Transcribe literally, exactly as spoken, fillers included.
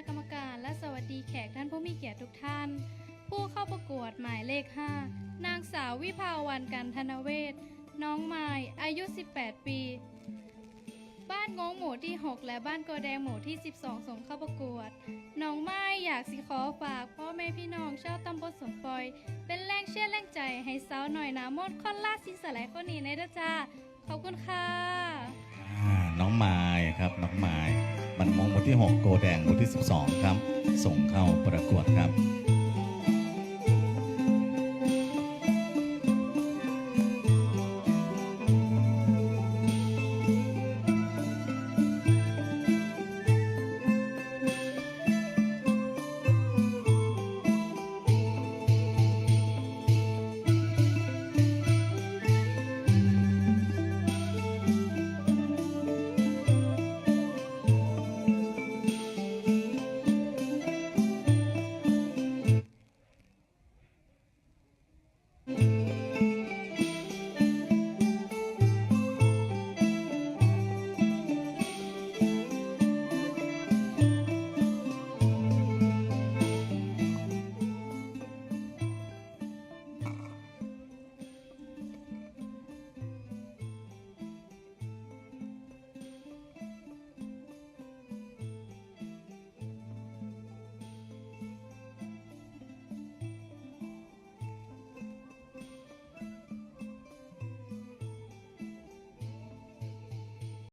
กรรมการ และสวัสดีแขกท่านผู้มีเกียรติทุกท่าน ผู้เข้าประกวดหมายเลข ห้า นางสาววิภาวัน กันธนเวช น้องมาย อายุ สิบแปด ปี บ้านงงหมู่ที่ หก และบ้านโกแดงหมู่ที่ สิบสอง ส่งเข้าประกวด น้องมายอยากสิขอฝากพ่อแม่พี่น้องชาวตำบลสวนปอย เป็นแรงเชียร์แรงใจให้สาวน้อยหน้ามนต์ คนลาสินสลายคนนี้ในเด้อจ้า ขอบคุณค่ะ อ่าน้องมายครับ น้องมาย บ้านงงหมู่ที่ หก โกแดงหมู่ที่ สิบสอง ครับ ส่งเข้าประกวดครับ